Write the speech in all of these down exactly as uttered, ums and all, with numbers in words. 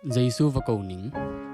Jesu va ko ning.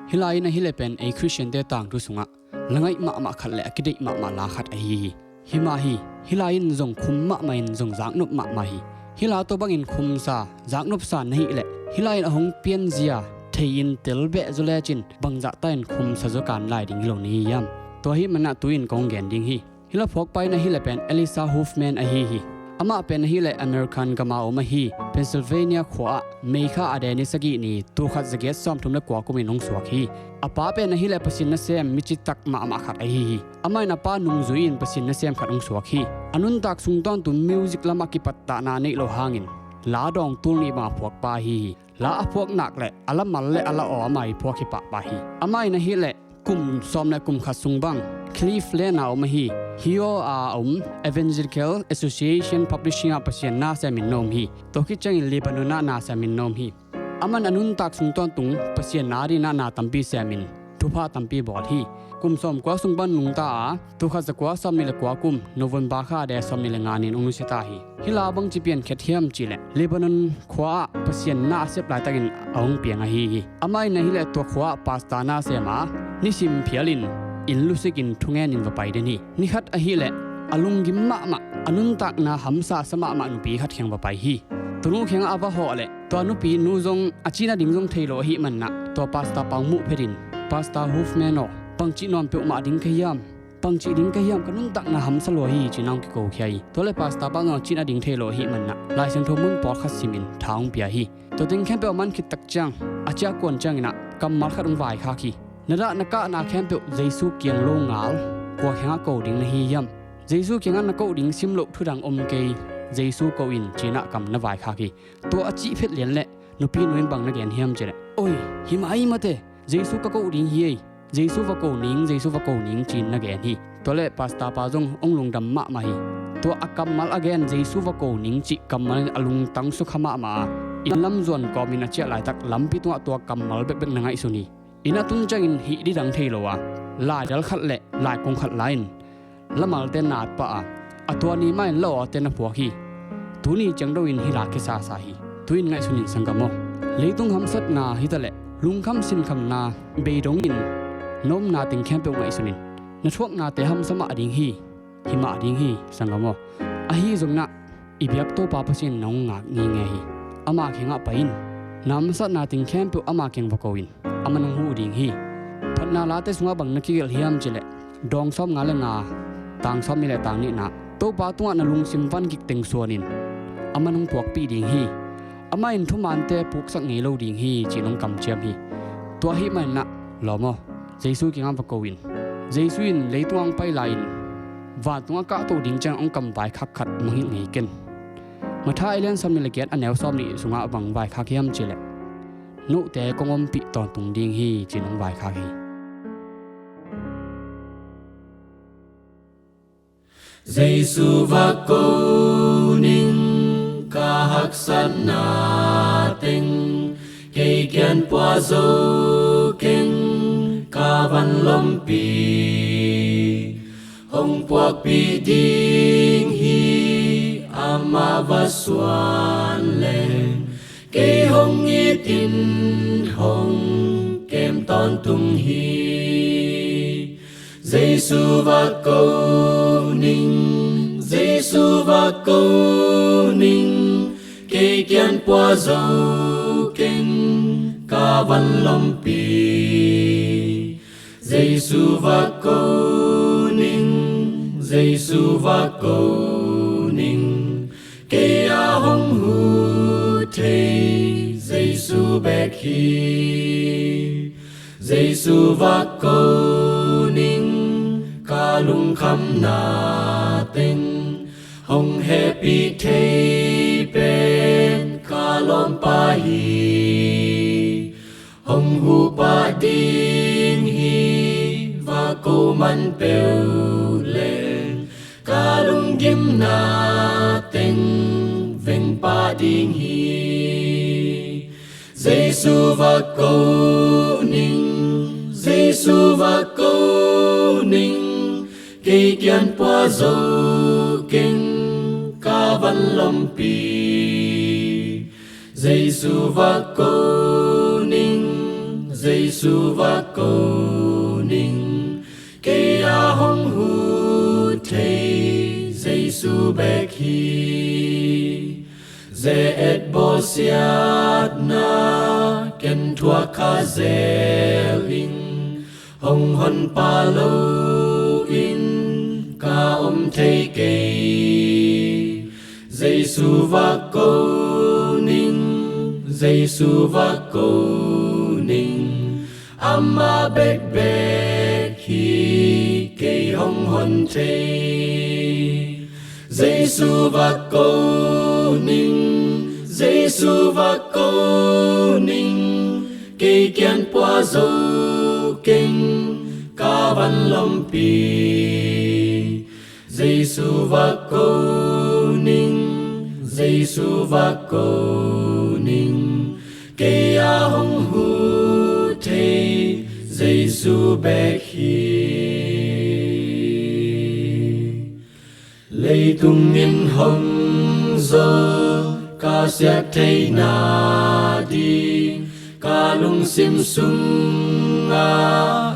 Hih lai-in ahih leh pen ei Khristiante tangthu sungah la ngaih mahmah khat le a kideih mahmah la khat ahi hi. Himah hi, hih lai-in zong khum mahmah in zong zaknop mahmah hi. Hih la tawh bangin khumsa zaknopsa na hih leh hih lai-in a hong pianzia thei-in telbeh zaw lecin bangzahta in khumsa zaw kan lai ding hi lo na hi hiam? Tua ahih manah tu-in kong gen ding hi. Hih la phuakpa in ahih leh pen Eliza Hoffman ahi hi. Amah pen ahih leh American gama om ahi Pennsylvania khua-ah May kha a deni sagih ni tulkhat zagiat sawmthum le kua kumin hong suak hi. A pa pen ahih leh Pasian nasem mi citak mahmah khat ahi hi. Amah in a pa nungzui-in Pasian nasem khat hong suak hi. A nuntak sung tawntung music lamah kipattahna a neih loh hangin la dawng tul nih bang a phuakpa ahi hi. La a phuak nak le a la mal le a la aw amah i phuak hi pahpah hi. Amah in ahih leh kum sawm le kum khat sung bang Cleveland a om ahi. Hih aw a om Evangelical Association Publishing ah Pasian na semin na om hi. Tua khit ciangin Lebanon ah na semin na om hi. Aman a nuntak sung tawntung Pasian na dinah na tampi semin thupha tampi bawl hi. Kum sawmkua sung pan nungta a, tulkhat zakua sawmnih le kua kum November kha a de sawmnih le nga ni-in hong nusia ta hi. Hih la bangci piankhiat hiam cihleh Lebanon khua-ah Pasian na a sep laitakin a hong piang ahi hi. Amah in ahih leh tua khua-ah pastor na sem a, nisim phialin inn lusikin thungenin va pai den hi. Nikhat ahih leh a lunggim mahmah, a nuntakna hamsa sa mahmah nupi khat kiang va pai hi. Tua nu kiangah a va hawh leh tua nupi nu zong a cihna ding zong thei lo ahih manah tua pastor pa hong muh phetin, Pastor Hoffman aw, bangcih nawn peuhmah ding ka hiam? Bangcih ding ka hiam? Ka nuntakna hamsa lua hi, ci-in a hong kikokhia hi. Tua le pastor pa zong a cihna ding thei lo ahih manah Lai Siangtho mun pawlkhat simin tha hong pia hi. Tua teng khempeuh a man khit tak ciang a ciah kuan ciangin ah kammal khat hong vaikhak hi. Na dah na kahna khempeuh Jesu kiang lo ngal kua kiangah ko ding na hi hiam? Jesu kiangah na koh ding sim loh thudang om kei, Jesu ko in, ci-in ah kam na vaikhak hi. Tua a cih phet lian leh nupi nu in bang na gen hiam cihleh, oi, himah ahi mate, Jesu ka koh ding hi ei, Jesu va ko ning, Jesu va ko ning, ci-in na gen hi. Tua le pastor pa zong hong lungdam mahmah hi. Tua a kammal a gen Jesu va ko ning cih kammal in a lungtang sukha mahmah a, inn lam zuan kawmin a ciah laitak lampi tungah tua kammal bekbek na ngaihsun hi. Inn a tun ciangin hih didang thei lo a, laidal khat le laikung khat la-in lamalte na at pah a, a tua ni mah in la awte na phuak hi. Tuni ciang do-in hih la kisasa hi. Tu-in ngaihsun in sanggam aw. Leitung hamsatna hitaleh lungkham sinkhamna bei dongin na omna teng khempeuh ngaihsun in. Na thuaknate hamsa mah ding hi. Himah ding hi, sanggam aw. Ahi zongin ah i biak Topa Pasian in na hong ngak ngingei hi. Ama kiangah pai in. Na hamsatna teng khempeuh ama kiang va ko in. Aman hong huh ding hi. Phatna late sungah bang na kigelh hiam cihleh, dawng sawmnga le nga, tang sawmnih le tang nihna, Topa tungah na lungsim vangik teng suanin aman hong puakpih ding hi. Amah in thumante puksak ngei lo ding hi, ci-in hong kamciam hi. Tua ahih manin ah lawm aw, Jesu kiangah va ko in. Jesu in leitung hong pai lai-in vantung a kahtoh ding ciang hong kam vaikhak khat mangngilh ngei ken. Matthai a lian sawmnih le giat a neu sawmnih sungah bang vaikhak hiam cihleh, note kong ompih tawntung ding hi, ci-in hong vaikhak hi. Jesu va ko ning, ka haksatna teng kei kiang pua zo keng, ka vanlompi hong puakpih ding hi. Amah va suan leng kei hong itin hong kem tawntung hi. Jesu va ko ning, Jesu va ko ning, kei kiang pua zo keng, ka vanlompi. Jesu va ko ning, Jesu va ko ning, kei a hong huh thei Jesu bek hi. Jesu va ko ning, ka lungkhamna teng hong hehpih thei pen ka lawmpa hi. Hong huh pah ding hi, va ko man peuh leng ka lunggimna teng veng pah ding hi. Jesu va ko ning, Jesu va ko ning, kei kiang pua zo keng, ka vanlompi. Jesu va ko ning, Jesu va ko ning, kei a hong huh thei Jesu bek hi. Ze-et bawlsiatna ken thuak kha zel ing, hong honpa lo in ka om thei kei. Jesu va ko ning, Jesu va ko ning, amah bekbek hi kei hong hon thei. Jesu va ko ning, Jesu va ko ning, kei kiang pua zo keng ka vanlompi. Jesu va ko ning, Jesu va ko ning, kei a hong huh thei Jesu bek hi. Leitung in hong zo ka siat theihna ding, ka lungsim sungah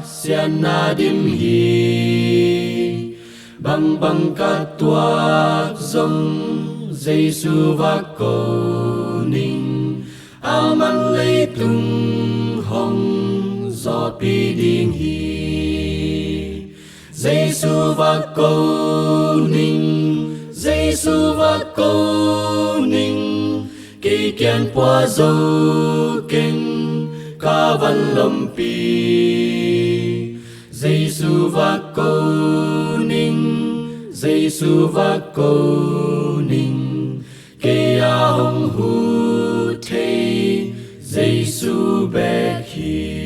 siatna dim hi. Bangbang ka tuak zong Jesu va ko ning, aman leitung hong zawhpih ding hi. Jesu va ko ning, Jesu va ko ning, kei kiang pua zo keng ka vanlompi. Jesu va ko ning, Jesu va ko ning, kei a hong huh thei Jesu bek hi.